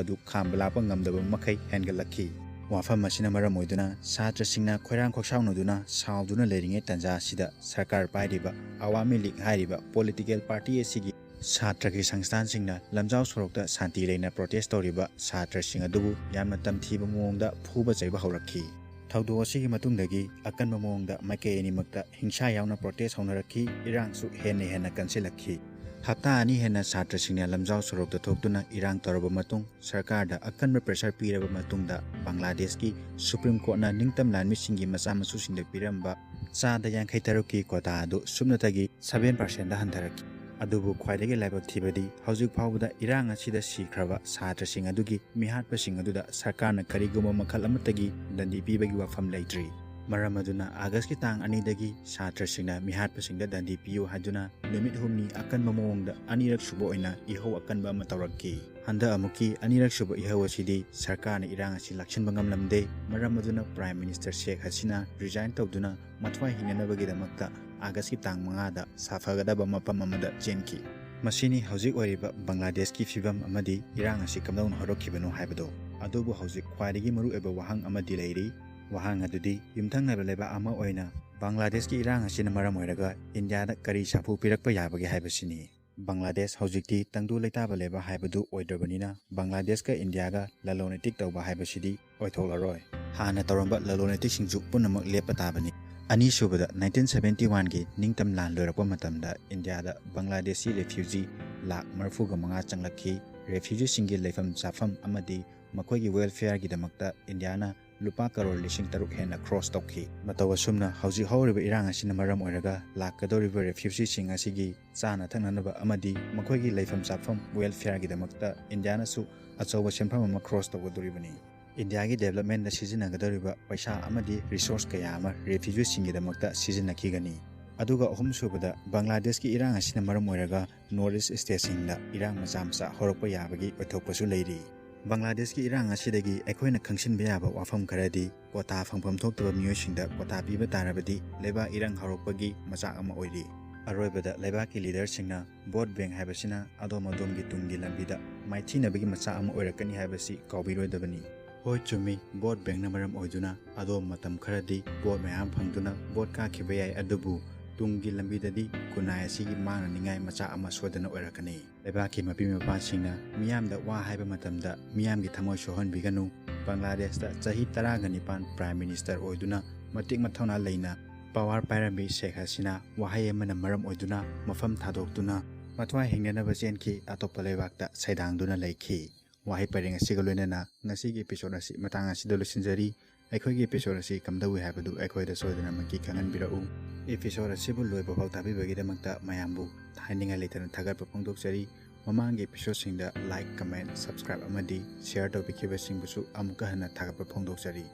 ꯑꯗꯨ ꯈꯥꯝꯕ ꯂꯥꯛꯄ ꯉꯝꯗꯕ ꯃꯈꯩ ꯍꯦꯟꯒꯠꯂꯛꯈꯤ꯫ ꯋꯥꯐꯝ ꯑꯁꯤꯅ ꯃꯔꯝ ꯑꯣꯏꯗꯨꯅ ꯁꯥꯇ꯭ꯔꯁꯤꯡꯅ ꯈꯣꯏꯔꯥꯡ ꯈꯣꯛꯁꯥꯎꯅꯗꯨꯅ ꯁꯥꯎꯗꯨꯅ ꯂꯩꯔꯤꯉꯩ ꯇꯥꯟꯖꯥ ꯑꯁꯤꯗ ꯁꯔꯀꯥꯔ ꯄꯥꯏꯔꯤꯕ ꯑꯋꯥꯃꯤ ꯂꯤꯒ ꯍꯥꯏꯔꯤꯕ political party ꯑꯁꯤꯒꯤ ꯁꯥꯇ꯭ꯔꯒꯤ ꯁꯪꯁꯊꯥꯟꯁꯤꯡꯅ ꯂꯝꯖꯥꯎ ꯁꯣꯔꯣꯛꯇ ꯁꯥꯟꯇꯤ ꯂꯩꯅ protest ꯇꯧꯔꯤꯕ ꯁꯥꯇ꯭ꯔꯁꯤꯡ ꯑꯗꯨꯕꯨ ꯌꯥꯝꯅ ꯇꯝꯊꯤꯕ ꯃꯑꯣꯡꯗ ꯐꯨꯕ ꯆꯩꯕ ꯍꯧꯔꯛꯈꯤ꯫ ꯊꯧꯗꯣꯛ ꯑꯁꯤꯒꯤ ꯃꯇꯨꯡꯗꯒꯤ ꯑꯀꯟꯕ ꯃꯑꯣꯡꯗ ꯃꯥꯏꯀꯩ ꯑꯅꯤꯃꯛꯇ ꯍꯤꯡꯁꯥ ꯌꯥꯎꯅ protest ꯍꯧꯅꯔꯛꯈꯤ, ꯏꯔꯥꯡꯁꯨ ꯍꯦꯟꯅ ꯍꯦꯟꯅ ꯀꯟꯁꯤꯜꯂꯛꯈꯤ꯫ ꯍꯞꯇꯥ ꯑꯅꯤ ꯍꯦꯟꯅ ꯁꯥꯇ꯭ꯔꯁꯤꯡꯅ ꯂꯝꯖꯥꯎ ꯁꯣꯔꯣꯛꯇ ꯊꯣꯛꯇꯨꯅ ꯏꯔꯥꯡ ꯇꯧꯔꯕ ꯃꯇꯨꯡ, ꯁꯔꯀꯥꯔꯗ ꯑꯀꯟꯕ pressure ꯄꯤꯔꯕ ꯃꯇꯨꯡꯗ ꯕꯪꯒ꯭ꯂꯥꯗꯦꯁꯀꯤ Supreme Courtꯅ ꯅꯤꯡꯇꯝ ꯂꯥꯟꯃꯤꯁꯤꯡꯒꯤ ꯃꯆꯥ ꯃꯁꯨꯁꯤꯡꯗ ꯄꯤꯔꯝꯕ ꯆꯥꯗ ꯌꯥꯡꯈꯩ ꯇꯔꯨꯛꯀꯤ quota ꯑꯗꯨ ꯁꯨꯞꯅꯇꯒꯤ seven percentꯗ ꯍꯟꯊꯔꯛꯈꯤ꯫ ꯑꯗꯨꯕꯨ ꯈ꯭ꯋꯥꯏꯗꯒꯤ ꯂꯥꯏꯕꯛ ꯊꯤꯕꯗꯤ ꯍꯧꯖꯤꯛ ꯐꯥꯎꯕꯗ ꯏꯔꯥꯡ ꯑꯁꯤꯗ ꯁꯤꯈ꯭ꯔꯕ ꯁꯥꯇ꯭ꯔꯁꯤꯡ ꯑꯗꯨꯒꯤ ꯃꯤꯍꯥꯠꯄꯁꯤꯡ ꯑꯗꯨꯗ ꯁꯔꯀꯥꯔꯅ ꯀꯔꯤꯒꯨꯝꯕ ꯃꯈꯜ ꯑꯃꯠꯇꯒꯤ ꯗꯟꯗꯤ ꯄꯤꯕꯒꯤ ꯋꯥꯐꯝ ꯂꯩꯇ꯭ꯔꯤ꯫ ꯃꯔꯝ ꯑꯗꯨꯅ Augustꯀꯤ ꯇꯥꯡ ꯑꯅꯤꯗꯒꯤ ꯁꯥꯇ꯭ꯔꯁꯤꯡꯅ ꯃꯤꯍꯥꯠꯄꯁꯤꯡꯗ ꯗꯟꯗꯤ ꯄꯤꯌꯨ ꯍꯥꯏꯗꯨꯅ ꯅꯨꯃꯤꯠ ꯍꯨꯝꯅꯤ ꯑꯀꯟꯕ ꯃꯑꯣꯡꯗ ꯑꯅꯤꯔꯛ ꯁꯨꯕ ꯑꯣꯏꯅ ꯏꯍꯧ ꯑꯀꯟꯕ ꯑꯃ ꯇꯧꯔꯛꯈꯤ꯫ ꯍꯟꯗꯛ ꯑꯃꯨꯛꯀꯤ ꯑꯅꯤꯔꯛ ꯁꯨꯕ ꯏꯍꯧ ꯑꯁꯤꯗꯤ ꯁꯔꯀꯥꯔꯅ ꯏꯔꯥꯡ ꯑꯁꯤ ꯂꯥꯛꯁꯤꯟꯕ ꯉꯝꯂꯝꯗꯦ꯫ ꯃꯔꯝ ꯑꯗꯨꯅ Prime Minister ꯁꯦꯈ ꯍꯁꯤꯅꯥ resign ꯇꯧꯗꯨꯅ ꯃꯊ꯭ꯋꯥꯏ ꯍꯤꯡꯅꯅꯕꯒꯤꯗꯃꯛꯇ Augustꯀꯤ ꯇꯥꯡ ꯃꯉꯥꯗ ꯁꯥꯐꯒꯗꯕ ꯃꯐꯝ ꯑꯃꯗ ꯆꯦꯟꯈꯤ꯫ ꯃꯁꯤꯅꯤ ꯍꯧꯖꯤꯛ ꯑꯣꯏꯔꯤꯕ ꯕꯪꯒ꯭ꯂꯥꯗꯦꯁꯀꯤ ꯐꯤꯕꯝ ꯑꯃꯗꯤ ꯏꯔꯥꯡ ꯑꯁꯤ ꯀꯝꯗꯧꯅ ꯍꯧꯔꯛꯈꯤꯕꯅꯣ ꯍꯥꯏꯕꯗꯣ꯫ ꯑꯗꯨꯕꯨ ꯍꯧꯖꯤꯛ ꯈ꯭ꯋꯥꯏꯗꯒꯤ ꯃꯔꯨꯑꯣꯏꯕ ꯋꯥꯍꯪ ꯑꯃꯗꯤ ꯂꯩꯔꯤ꯫ ꯋꯥꯍꯪ ꯑꯗꯨꯗꯤ, ꯌꯨꯝꯊꯪꯅꯕ ꯂꯩꯕꯥꯛ ꯑꯃ ꯑꯣꯏꯅ ꯕꯪꯒ꯭ꯂꯥꯗꯦꯁꯀꯤ ꯏꯔꯥꯡ ꯑꯁꯤꯅ ꯃꯔꯝ ꯑꯣꯏꯔꯒ ꯏꯟꯗꯤꯌꯥꯗ ꯀꯔꯤ ꯁꯥꯐꯨ ꯄꯤꯔꯛꯄ ꯌꯥꯕꯒꯦ ꯍꯥꯏꯕꯁꯤꯅꯤ꯫ ꯕꯪꯒ꯭ꯂꯥꯗꯦꯁ ꯍꯧꯖꯤꯛꯇꯤ ꯇꯪꯗꯨ ꯂꯩꯇꯥꯕ ꯂꯩꯕꯥꯛ ꯍꯥꯏꯕꯗꯨ ꯑꯣꯏꯗ꯭ꯔꯕꯅꯤꯅ, ꯕꯪꯒ꯭ꯂꯥꯗꯦꯁꯀ ꯏꯟꯗꯤꯌꯥꯒ ꯂꯂꯣꯟ ꯏꯇꯤꯛ ꯇꯧꯕ ꯍꯥꯏꯕꯁꯤꯗꯤ ꯑꯣꯏꯊꯣꯛꯂꯔꯣꯏ꯫ ꯍꯥꯟꯅ ꯇꯧꯔꯝꯕ ꯂꯂꯣꯟ ꯏꯇꯤꯛꯁꯤꯡꯁꯨ ꯄꯨꯝꯅꯃꯛ ꯂꯦꯞꯄ ꯇꯥꯕꯅꯤ꯫ ꯑꯅꯤꯁꯨꯕꯗ, ꯅꯥꯏꯟꯇꯤꯟ ꯁꯚꯦꯟꯇꯤ ꯋꯥꯟꯒꯤ ꯅꯤꯡꯇꯝ ꯂꯥꯟ ꯂꯣꯏꯔꯛꯄ ꯃꯇꯝꯗ ꯏꯟꯗꯤꯌꯥꯗ ꯕꯪꯒ꯭ꯂꯥꯗꯦꯁꯤ ꯔꯦꯐ꯭ꯌꯨꯖꯤ ꯂꯥꯈ ꯃꯔꯤꯐꯨꯒ ꯃꯉꯥ ꯆꯪꯂꯛꯈꯤ꯫ ꯔꯦꯐ꯭ꯌꯨꯖꯤꯁꯤꯡꯒꯤ ꯂꯩꯐꯝ ꯆꯥꯐꯝ ꯑꯃꯗꯤ ꯃꯈꯣꯏꯒꯤ ꯋꯦꯜꯐꯤꯌꯔꯒꯤꯗꯃꯛꯇ ꯏꯟꯗꯤꯌꯥꯅ ꯂꯨꯄꯥ ꯀꯔꯣꯔ ꯂꯤꯁꯤꯡ ꯇꯔꯨꯛ ꯍꯦꯟꯅ ꯈ꯭ꯔꯣꯁ ꯇꯧꯈꯤ꯫ ꯃꯇꯧ ꯑꯁꯨꯝꯅ ꯍꯧꯖꯤꯛ ꯍꯧꯔꯤꯕ ꯏꯔꯥꯡ ꯑꯁꯤꯅ ꯃꯔꯝ ꯑꯣꯏꯔꯒ ꯂꯥꯛꯀꯗꯧꯔꯤꯕ ꯔꯦꯐ꯭ꯌꯨꯖꯤꯁꯤꯡ ꯑꯁꯤꯒꯤ ꯆꯥꯅ ꯊꯛꯅꯅꯕ ꯑꯃꯗꯤ ꯃꯈꯣꯏꯒꯤ ꯂꯩꯐꯝ ꯆꯥꯐꯝ ꯋꯦꯜꯐꯤꯌꯔꯒꯤꯗꯃꯛꯇ ꯏꯟꯗꯤꯌꯥꯅꯁꯨ ꯑꯆꯧꯕ ꯁꯦꯟꯐꯝ ꯑꯃ ꯈ꯭ꯔꯣꯁ ꯇꯧꯒꯗꯧꯔꯤꯕꯅꯤ꯫ ꯏꯟꯗꯤꯌꯥꯒꯤ ꯗꯦꯕꯂꯞꯃꯦꯟꯗ ꯁꯤꯖꯤꯟꯅꯒꯗꯧꯔꯤꯕ ꯄꯩꯁꯥ ꯑꯃꯗꯤ ꯔꯤꯁꯣꯔꯁ ꯀꯌꯥ ꯑꯃ ꯔꯦꯐ꯭ꯌꯨꯖꯤꯁꯤꯡꯒꯤꯗꯃꯛꯇ ꯁꯤꯖꯤꯟꯅꯈꯤꯒꯅꯤ꯫ ꯑꯗꯨꯒ ꯑꯍꯨꯝꯁꯨꯕꯗ, ꯕꯪꯒ꯭ꯂꯥꯗꯦꯁꯀꯤ ꯏꯔꯥꯡ ꯑꯁꯤꯅ ꯃꯔꯝ ꯑꯣꯏꯔꯒ ꯅꯣꯔꯠ ꯏꯁ ꯁ꯭ꯇꯦꯠꯁꯤꯡꯗ ꯏꯔꯥꯡ ꯃꯆꯥ ꯃꯆꯥ ꯍꯧꯔꯛꯄ ꯌꯥꯕꯒꯤ ꯑꯣꯏꯊꯣꯛꯄꯁꯨ ꯂꯩꯔꯤ꯫ ꯕꯪꯒ꯭ꯂꯥꯗꯦꯁꯀꯤ ꯏꯔꯥꯡ ꯑꯁꯤꯗꯒꯤ ꯑꯩꯈꯣꯏꯅ ꯈꯪꯁꯤꯟꯕ ꯌꯥꯕ ꯋꯥꯐꯝ ꯈꯔꯗꯤ, ꯀ꯭ꯋꯥꯇꯥ ꯐꯪꯐꯝ ꯊꯣꯛꯇꯕ ꯃꯤꯑꯣꯏꯁꯤꯡꯗ ꯀ꯭ꯋꯥꯇꯥ ꯄꯤꯕ ꯇꯥꯔꯕꯗꯤ ꯂꯩꯕꯥꯛ ꯏꯔꯥꯡ ꯍꯧꯔꯛꯄꯒꯤ ꯃꯆꯥꯛ ꯑꯃ ꯑꯣꯏꯔꯤ꯫ ꯑꯔꯣꯏꯕꯗ, ꯂꯩꯕꯥꯛꯀꯤ ꯂꯤꯗꯔꯁꯤꯡꯅ ꯚꯣꯠ ꯕꯦꯡ ꯍꯥꯏꯕꯁꯤꯅ ꯑꯗꯣꯝ ꯑꯗꯣꯝꯒꯤ ꯇꯨꯡꯒꯤ ꯂꯝꯕꯤꯗ ꯃꯥꯏꯊꯤꯅꯕꯒꯤ ꯃꯆꯥꯛ ꯑꯃ ꯑꯣꯏꯔꯛꯀꯅꯤ ꯍꯥꯏꯕꯁꯤ ꯀꯥꯎꯕꯤꯔꯣꯏꯗꯕꯅꯤ꯫ ꯍꯣꯏ, ꯆꯨꯝꯃꯤ, ꯚꯣꯠ ꯕꯦꯡꯅ ꯃꯔꯝ ꯑꯣꯏꯗꯨꯅ ꯑꯗꯣꯝ ꯃꯇꯝ ꯈꯔꯗꯤ ꯚꯣꯠ ꯃꯌꯥꯝ ꯐꯪꯗꯨꯅ ꯚꯣꯠ ꯀꯥꯈꯤꯕ ꯌꯥꯏ, ꯑꯗꯨꯕꯨ ꯇꯨꯡꯒꯤ ꯂꯝꯕꯤꯗꯗꯤ ꯈꯨꯟꯅꯥꯏ ꯑꯁꯤꯒꯤ ꯃꯥꯡꯅꯅꯤꯡꯉꯥꯏ ꯃꯆꯥꯛ ꯑꯃ ꯁꯣꯏꯗꯅ ꯑꯣꯏꯔꯛꯀꯅꯤ꯫ ꯂꯩꯕꯥꯛꯀꯤ ꯃꯄꯤ ꯃꯄꯥꯁꯤꯡꯅ ꯃꯤꯌꯥꯝꯗ ꯋꯥ ꯍꯥꯏꯕ ꯃꯇꯝꯗ ꯃꯤꯌꯥꯝꯒꯤ ꯊꯃꯣꯏ ꯁꯣꯛꯍꯟꯕꯤꯒꯅꯨ꯫ ꯕꯪꯒ꯭ꯂꯥꯗꯦꯁꯇ ꯆꯍꯤ ꯇꯔꯥꯒ ꯅꯤꯄꯥꯟ Prime Minister ꯑꯣꯏꯗꯨꯅ ꯃꯇꯤꯛ ꯃꯊꯧꯅꯥ ꯂꯩꯅ ꯄꯋꯥꯔ ꯄꯥꯏꯔꯝꯃꯤ ꯁꯦꯈ ꯍꯁꯤꯅꯥ ꯋꯥꯍꯩ ꯑꯃꯅ ꯃꯔꯝ ꯑꯣꯏꯗꯨꯅ ꯃꯐꯝ ꯊꯥꯗꯣꯛꯇꯨꯅ ꯃꯊ꯭ꯋꯥꯏ ꯍꯤꯡꯅꯅꯕ ꯆꯦꯟꯈꯤ, ꯑꯇꯣꯞꯄ ꯂꯩꯕꯥꯛꯇ ꯁꯩꯗꯥꯡꯗꯨꯅ ꯂꯩꯈꯤ꯫ ꯋꯥꯍꯩ ꯄꯔꯦꯡ ꯑꯁꯤꯒ ꯂꯣꯏꯅꯅ ꯉꯁꯤꯒꯤ episode ꯑꯁꯤ ꯃꯇꯥꯡ ꯑꯁꯤꯗ ꯂꯣꯏꯁꯤꯟꯖꯔꯤ꯫ ꯑꯩꯈꯣꯏꯒꯤ episode ꯑꯁꯤ ꯀꯝꯗꯧꯏ ꯍꯥꯏꯕꯗꯨ ꯑꯩꯈꯣꯏꯗ ꯁꯣꯏꯗꯅꯃꯛꯀꯤ ꯈꯪꯍꯟꯕꯤꯔꯛꯎ꯫ Episode ꯑꯁꯤꯕꯨ ꯂꯣꯏꯕ ꯐꯥꯎ ꯇꯥꯕꯤꯕꯒꯤꯗꯃꯛꯇ ꯃꯌꯥꯝꯕꯨ ꯍꯥꯏꯅꯤꯡꯉꯥꯏ ꯂꯩꯇꯅ ꯊꯥꯒꯠꯄ ꯐꯣꯡꯗꯣꯛꯆꯔꯤ꯫ ꯃꯃꯥꯡꯒꯤ episodeꯁꯤꯡꯗ like, comment, subscribe ꯑꯃꯗꯤ share ꯇꯧꯕꯤꯈꯤꯕꯁꯤꯡꯕꯨꯁꯨ ꯑꯃꯨꯛꯀ ꯍꯟꯅ ꯊꯥꯒꯠꯄ ꯐꯣꯡꯗꯣꯛꯆꯔꯤ꯫